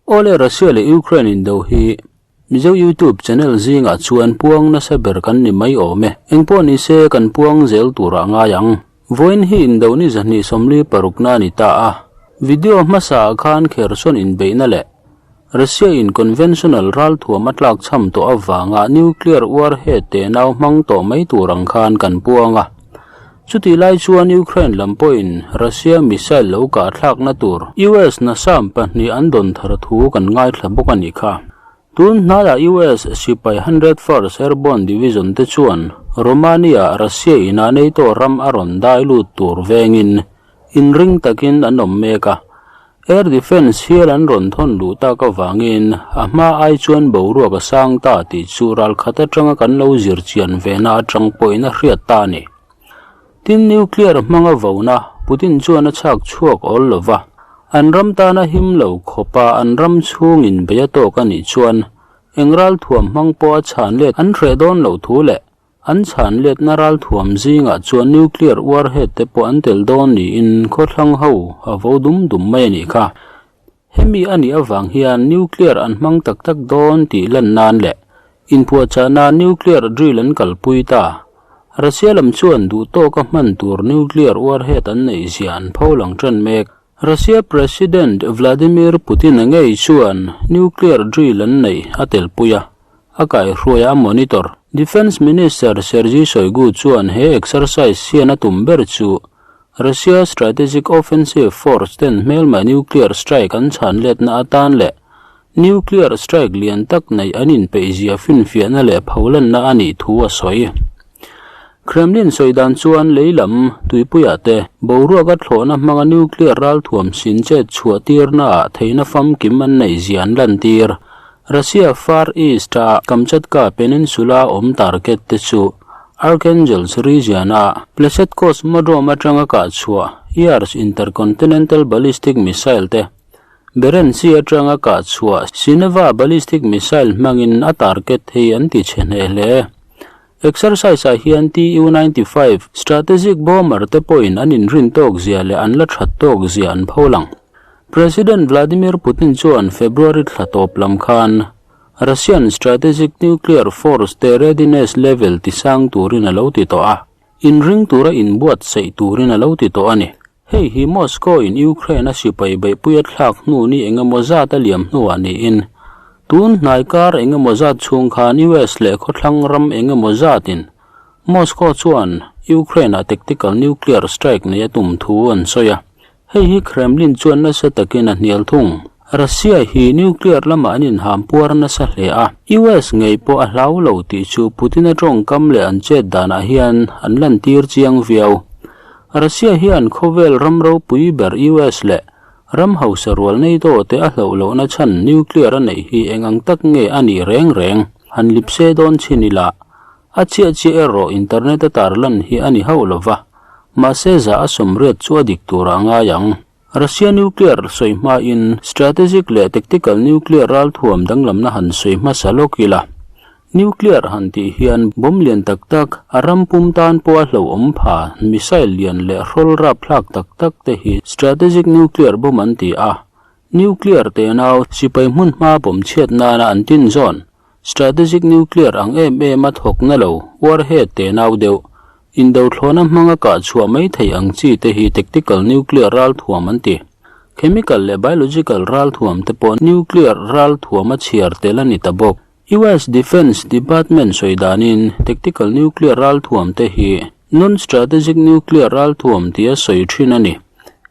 Awle Russia leh Ukraine indo hi Mizo YouTube channel zingah chuan puang nasa ber kan ni mai awm e. Engpawh nise kan puang zel turah ngai ang. Vawiin hi indo ni 246 na a ni ta a. Video hmasa ah khan Kherson inbeihna leh Russia in conventional ralthuam a tlak chham tawh avanga nuclear warhead tenau hmang tawh mai tur ang khan kan puang a. Chutih lai chuan Ukraine lam pawhin Russia missile lo kah thlakna tur US NASAM pahnih an dawn thar thu kan ngaithla bawk a nih kha. Tun hnaiah US sipai 101st Airborne Division te chuan Romania Russia ina NATO ram a rawn dai lut tur vengin inring takin an awm mek a. Air defence hial an rawn thawn luh tak avangin a hma ai chuan boruak a sang ta tih chu ralkhat atanga kan lo zir chian vena atang pawhin a hriat ta a ni. Tin, nuclear hmanga vona Putin chuan a chhak chhuak awl lova, an ram tana him lo khawpa an ram chhungin bei a tawk a nih chuan eng ralthuam hmang pawh a chhan let an hreh dawn loh thu leh An chhan letna ralthuam zingah chuan nuclear warhead te pawh an tel dawn niin khawthlang ho a vo dum dum mai a nih kha. Hemi a nih avang hian nuclear an hmang tak tak dawn tih lan nan leh inpuahchah nan nuclear drill an kalpui ta. Russia lam chuan duh tawka hman tur nuclear warhead an neih zia an pho lang tan mek. Russia President Vladimir Putin-a ngei chuan nuclear drill an neih a telpui a. A kaihhruai a monitor. Defence Minister Sergei Shoigu chuan he exercise hian a tum ber chu Russia Strategic Offensive Force ten hmelma nuclear strike an chhan letna atan leh nuclear strike lian tak neih an inpeihzia finfiahna leh pholanna a nih thu a sawi. Kremlin sawi dan chuan lei lam tuipuiah te boruak a thlawhna hmanga nuclear ralthuam sin chet chhuah tirnaah theihna famkim an neihzia an lantir. Russia Far East-a Kamchatka Peninsula awm target te chu Arkhangelsk region-a Plesetsk Cosmodrome atanga kah chhuah Yars intercontinental ballistic missile te Barents Sea atanga kah chhuah Sineva ballistic missile hmangin a target hi an ti chhe hneh hle. Exercise-ah hian Tu-95 strategic bomber te pawhin an inrin tawk zia leh an la that tawk zia an pho lang. President Vladimir Putin chuan February thla tawp lam khan Russian strategic nuclear force te readiness level tisang turin a lo ti tawh a, inring tura inbuatsaih turin a lo ti tawh a ni. Hei hi Moscow in Ukraine a sipai beihpui a thlak hnu ni engemaw zat a liam hnuah niin, tun hnai kar engemaw zat chhung khan US leh khawthlang ram engemaw zatin Moscow chuan Ukraine-ah tactical nuclear strike nei a tum thu an sawi a. Hei hi Kremlin chuan nasa takin a hnial thung. Russia hi nuclear lamah an inham puar nasa hle a, US ngei pawh a hlau lo tih chu Putin-a tawngkam leh an chet danah hian an lantir chiang viau. Russia hian khawvel ram ropui ber US leh ram hausa rual NATO te a hlauh lohna chhan nuclear a neih hi eng ang tak nge a nih reng reng han lipse dawn chhin ila a chiah chiah erawh internet a tarlan hi a ni hauh lova. Mahse za a sawmriat chu a dik turah a ngai ang. Russia nuclear sawi hmain strategic leh tactical nuclear ralthuam danglamna han sawi hmasa lawk ila. Nuclear han tih hian bomb lian tak tak, a ram pum tan pawha hlauhawm pha, missile lian leh hrawl rapthlak tak tak te hi strategic nuclear bomb an ti a. Nuclear tenau sipai hmun hma bomb chhiat nana an tin zawn. Strategic nuclear ang em em a thawk na lo, warhead tenau deuh, indo thlawhna hmanga kah chhuah mai thei ang chi te hi tactical nuclear ralthuam an ti. Chemical leh biological ralthuam te pawh nuclear ralthuam a chhiar tel a ni ta bawk. US Defense Department sawi danin tactical nuclear ralthuam te hi non-strategic nuclear ralthuam tia sawi thin a ni.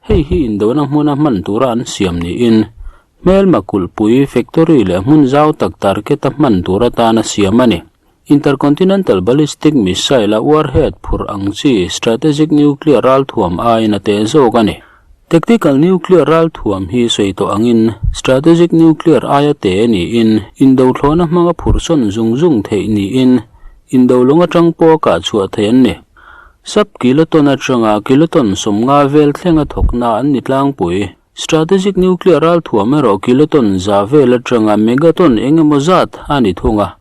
Hei hi indona hmuna hman tura an siam niin Hmelma kulhpui, factory leh hmun zau tak target a hman tur atana siam a ni. Intercontinental Ballistic Missile a warhead phurh ang chi strategic nuclear ralthuam aiin a teh zawk a ni. Tactical nuclear ralthuam hi sawi tawh angin strategic nuclear aia teh niin indo thlawhna hmanga phurh sawn zung zung theih niin indo lawng atang pawha kah chhuah theih an ni. Sub kiloton atanga kiloton 50 vel thlenga thawkna an ni tlangpui. Strategic nuclear ralthuam erawh kiloton za vel atanga megaton eng emaw zat a ni thung a,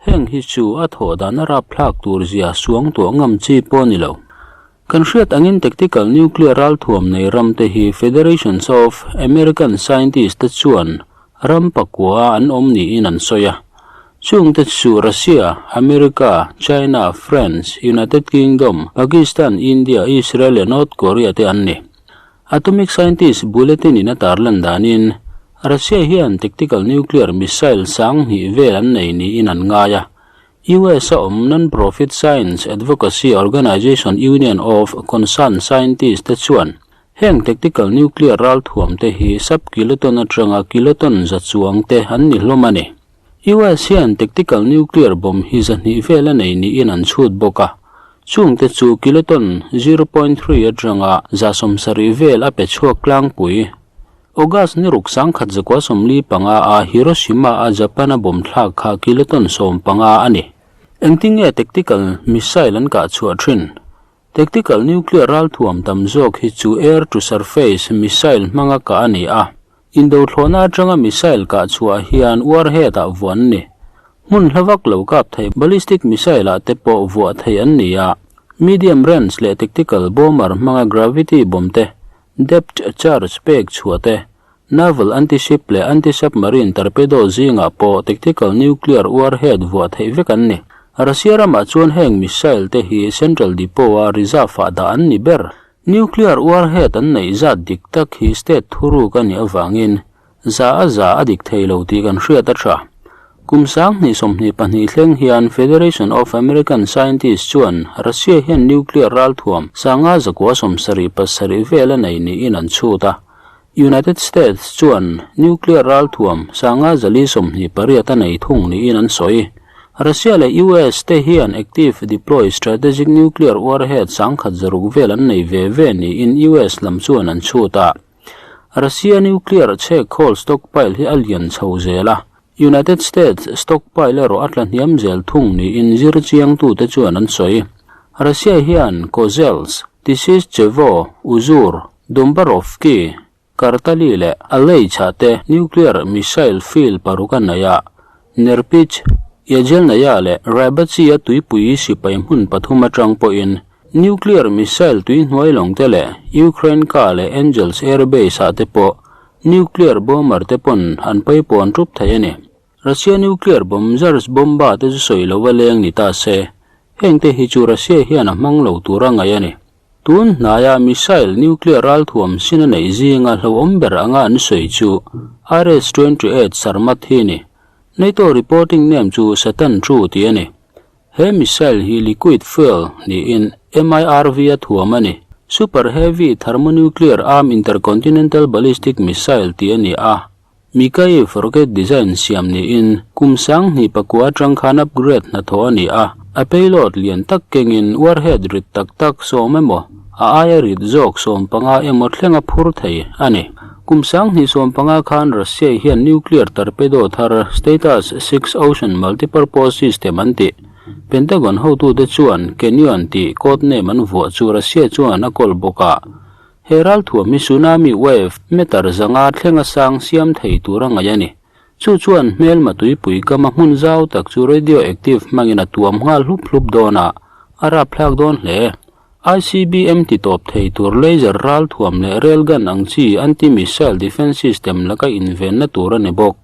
heng hi chu a thawh dan a rapthlak tur zia suang tuah ngam chi pawh a ni lo. Kan hriat angin tactical nuclear ralthuam nei ram te hi Federations of American Scientists te chuan Ram pakua an awm niin an sawi a. Chungte chu Russia, America, China, France, United Kingdom, Pakistan, India, Israel leh North Korea te an ni. Atomic Scientist Bulletin in a tarlan danin, Russia hian tactical nuclear missile 2000 vel an nei niin an ngai a. US a awm non-profit science advocacy organization Union of Concerned Scientists te chuan Heng tactical nuclear ralthuam te hi sub-kiloton atanga kiloton za chuang te an ni hlawm a ni. US hian tactical nuclear bomb hi 200 vel a nei niin an chhut bawk a, chung te chu kiloton 0.3 atanga 70 vel a pe chhuak tlangpui. August ni ruk 1945 a Hiroshima a Japan a bomb thlak kha kiloton 15 a ni. Engtinge tactical missile an kah chhuah thin? Tactical nuclear ralthuam tam zawk hi chu air-to-surface missile hmanga kah a ni a. Indothlawhna atanga missile kah chhuah hian warhead-ah vuah an ni. Hmun hla vak lo kap thei ballistic missile-ah te pawh vuah theih an ni a. Medium range leh tactical bomber hmanga gravity bomb te, depth charge pek chhuah te, Naval anti-ship leh anti-submarine torpedo zingah pawh tactical nuclear warhead vuah theih vek an ni. Russia ramah chuan heng missile te hi Central Depot-a reserve-ah dah an ni ber. Nuclear warhead an neih zat dik tak hi state thuruk a nih avangin za a za a dik thei lo tih kan hriat a tha. Kum 2022 thleng hian Federation of American Scientists chuan Russia hian nuclear ralthuam 597 vel a nei niin an chhut a. United States chuan nuclear ralthuam 528 a nei thung niin an sawi. Russia leh US te hian active deploy strategic nuclear warhead 1,600 vel an nei ve ve niin US lam chuan an chhut a. Russia nuclear chhek khawl stockpile hi a lian chho zel a, United States stockpile erawh a tla hniam zel thung niin zir chiangtute chuan an sawi. Russia hian Kozelsk, Tisischevo, Uzur, Dombarovsky, Kartali leh Alei-chhah te nuclear missile field paruk a nei a, Nerpich, Yajelnaya leh Rybachy-a tuipui sipai hmun pathum atang pawhin nuclear missile tui hnuai lawng te leh Ukraine-ka leh Engels Air Base-ah te pawh nuclear bomber te pawn an paipawn thup thei a ni. Russia nuclear bomb Zars bomba te chu sawi lova leng ni ta se, heng te hi chu Russia hian a hmang lo tur a ngaih a ni. Tun hnaia missile nuclear ralthuam sin a neih zinga hlauhawm ber anga an sawi chu RS-28 Sarmat hi a ni. NATO reporting name chu Satan II tih a ni. He missile hi liquid fuel niin MIRV a thuam a ni. Super Heavy Thermonuclear Arm Intercontinental Ballistic Missile tih a ni a. Mikaev rocket design siam niin kum 2009 atang khan upgrade hnathawh a ni a. A payload lian tak kengin warhead rit tak tak 10 emaw, a aia rit zawk 15 emaw thleng a phur thei a ni. Kum 2015 khan Russia hian nuclear torpedo thar Status Six Ocean Multipurpose System an tih. Pentagon hotute chuan Canyon tih code name an vuah chu Russia chuan a kawl bawk a. He ralthuam hi tsunami wave meter 500 thlenga sang siam thei tur a ngaih a ni. Chu chuan hmelma tuipui kama hmun zau tak chu radioactive hmangin a tuam nghal hlup hlup dawn a, a rapthlak dawn hle. ICBM ti tawp thei tur laser ralthuam leh railgun ang chi anti-missile defence system laka invenna tur a ni bawk.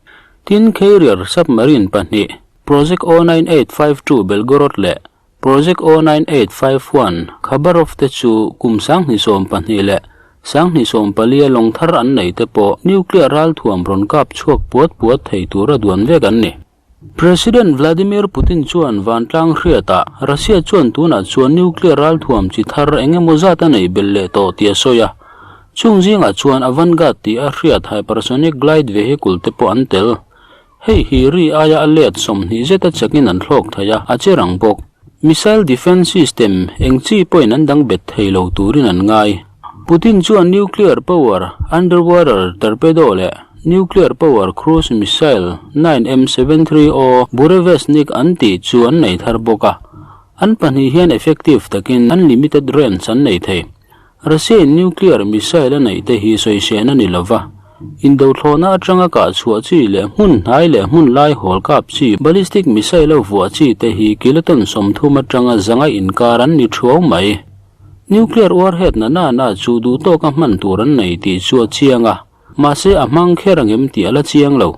Tin, carrier submarine pahnih, Project 09852 Belgorod leh Project 09851 Khabarov te chu kum 2022 leh 2024 a lawng thar an nei te pawh nuclear ralthuam rawn kap chhuak puat puat thei tura duan vek an ni. President Vladimir Putin chuan vantlang hriatah Russia chuan tunah chuan nuclear ralthuam chi thar eng emaw zat a nei belh leh tawh tih a sawi a. Chung zingah chuan Avangard tih a hriat hypersonic glide vehicle te pawh an tel. Hei hi ri aia a let 20 zeta chakin an thlawk thei a, a che rang bawk. Missile defense system eng chi pawhin an dang bet thei lo turin an ngai. Putin chuan nuclear power underwater torpedo leh nuclear power cruise missile 9M730 Burevestnik an tih chu an nei thar bawk a. An pahnih hian effective takin unlimited range an nei thei. Russia-in nuclear missile a neih te hi sawisehna ni lova, indothlawhna atanga kah chhuah chi leh hmun hnai leh hmun lai hawl kap chi ballistic missile a vuah chi te hi kiloton 30 atanga zanga inkar an ni thuau mai. Nuclear warhead na na na chu duh tawka hman tur an nei tih chu a chiang a, mahse a hmang kher angem tih a la chiang lo.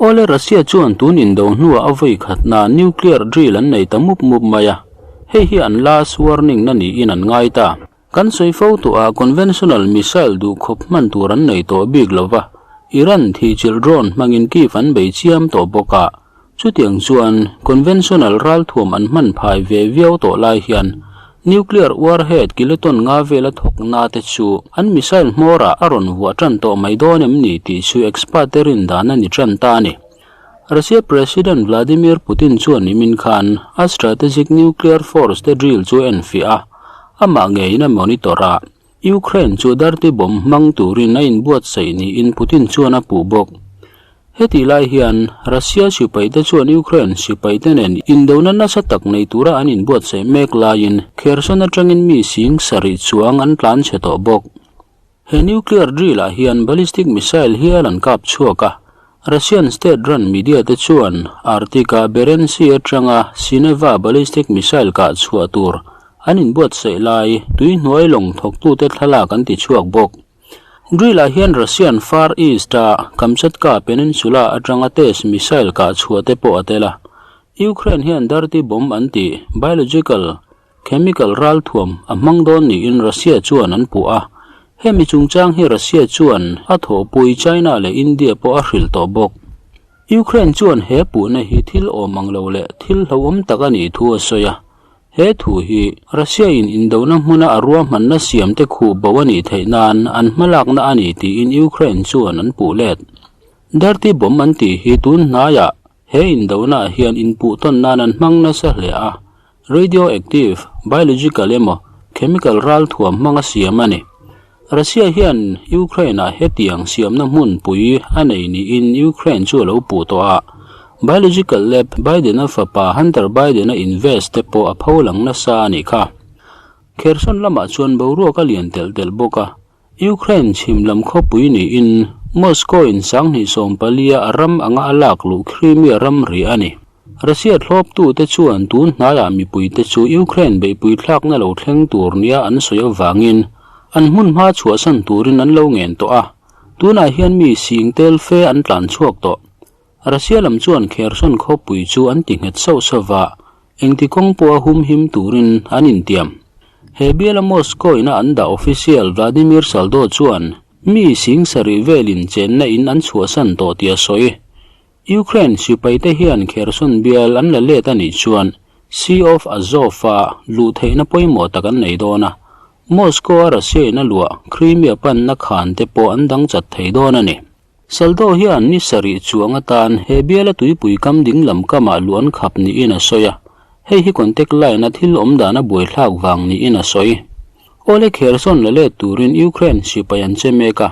Awle Russia chuan tun indo hnuah a vawi khatna nuclear drill an nei ta mup mup mai a, hei hi an last warning na niin an ngai ta. Kan sawi fo tawh a conventional missile duh khawp hman tur an nei tawh bik lo va, Iran thihchilh drone hmangin Kyiv an bei chiam tawh bawk a, Chutiang chuan conventional ralthuam an hman phai ve viau tawh lai hian nuclear warhead kiloton nga vela thawk na te chu an missile hmawrah a rawn vuah tan tawh mai dawn em ni tih chu expert te rin dan a ni tan ta a ni. Russia President Vladimir Putin chuan nimin khan a strategic nuclear force te drill chu a enfiah a, amah ngeiin a monitor a, Ukraine chu dirty bomb hmang turin a inbuatsaih niin Putin chuan a puh bawk. Hetih lai hian Russia sipaite chuan Ukraine sipaite nen indona nasa tak nei tura an inbuatsaih mek laiin Kherson atangin mi sing sarih chuang an tlan chhe tawh bawk. He nuclear drill ah hian ballistic missile hial an kap chhuak a, Russian state-run media te chuan Arctic-a Barents Sea atanga Sineva ballistic missile kah chhuah tur an inbuatsaih lai tui hnuai lawng thawktute thlalak an ti chhuak bawk. Drill-ah hian Russian Far East-a Kamchatka Peninsula atanga test missile kah chhuah te pawh a tel a. Ukraine hian dirty bomb an tih biological Chemical ralthuam a hmang dawn niin Russia chuan an puh a, hemi chungchang hi Russia chuan a thawhpui China leh India pawh a hrilh tawh bawk. Ukraine chuan he puhna hi thil awm ang lo leh thil hlauhawm tak a nih thu a sawi a, he thu hi Russia in indona hmuna a ruahmanna siamte khuh bo a nih theih nan an hmalakna a ni tiin Ukraine chuan an puh let. Dirty bomb an tih hi tun hnaiah he indonaah hian inpuh tawn nan an hmang nasa hle a, Radioactive, biological emaw chemical ralthuam hmanga siam a ni. Russia hian Ukraine-ah hetiang siamna hmunpui a nei niin Ukraine chu a lo puh tawh a. Biological lab Biden-a fapa Hunter Biden-a invest te pawh a pholang nasa a nih kha. Kherson lamah chuan boruak a lian telh telh bawk a. Ukraine chhim lam khawpui niin Moscow-in 2014 a ram anga a lak luh Crimea ramri a ni. Russia thlawptute chuan tun hnaiah mipuite chu Ukraine beihpui thlakna lo thleng tur nia an sawi avangin an hmun hma chhuahsan turin an lo ngen tawh a, tunah hian mi sing tel fe an tlan chhuak tawh. Russia lam chuan Kherson khawpui chu an ti nghet sauh sauh va, engti kawng pawha humhim turin an intiam. He biala Moscow ina an dah official Vladimir Saldo chuan mi sing sarih velin chenna in an chhuahsan tawh tih a sawi. Ukraine sipaite hian Kherson bial an la let a nih chuan Sea of Azov-a luh theihna pawimawh tak an nei dawn a, Moscow-a Russia-in a luah Crimea panna khan te pawh an dang chat thei dawn a ni. Saldo hian ni sarih chuang atan he biala tuipui kam ding lam kamah luh an khap niin a sawi a, hei hi contact line-a thil awm dan a buaithlak vang niin a sawi. Awle Kherson la let turin Ukraine sipai an che mek a,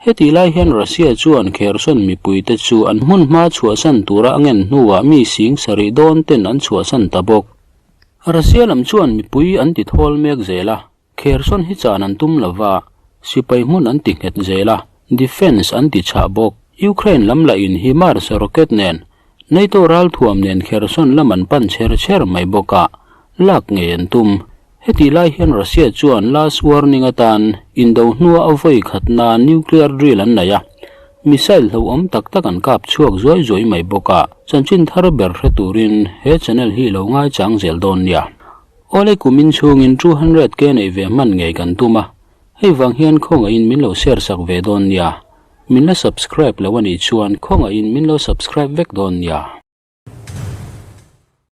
Hetih lai hian Russia chuan Kherson mipuite chu an hmun hma chhuahsan tura a ngen hnuah mi sing sarih dawn ten an chhuahsan ta bawk. Russia lam chuan mipui an ti thawl mek zel a, Kherson hi chan an tum lova, sipai hmun an ti nghet zel a, defence an ti chhah bawk. Ukraine lam lah in HIMARS rocket nen NATO ralthuam nen Kherson lam an pan chher chher mai bawk a, lak ngei an tum. Hetih lai hian Russia chuan last warning atan indo hnua a vawi khatna nuclear drill an nei a, missile hlauhawm tak tak an kap chhuak zuai zuai mai bawk a, chanchin thar ber hre turin he channel hi lo ngaichang zel dawn nia. Awle kumin chhungin 200 K neih ve hman ngei kan tum a, hei vang hian khawngaihin min lo share sak ve dawn nia. Min la subscribe lo a nih chuan khawngaihin min lo subscribe vek dawn nia.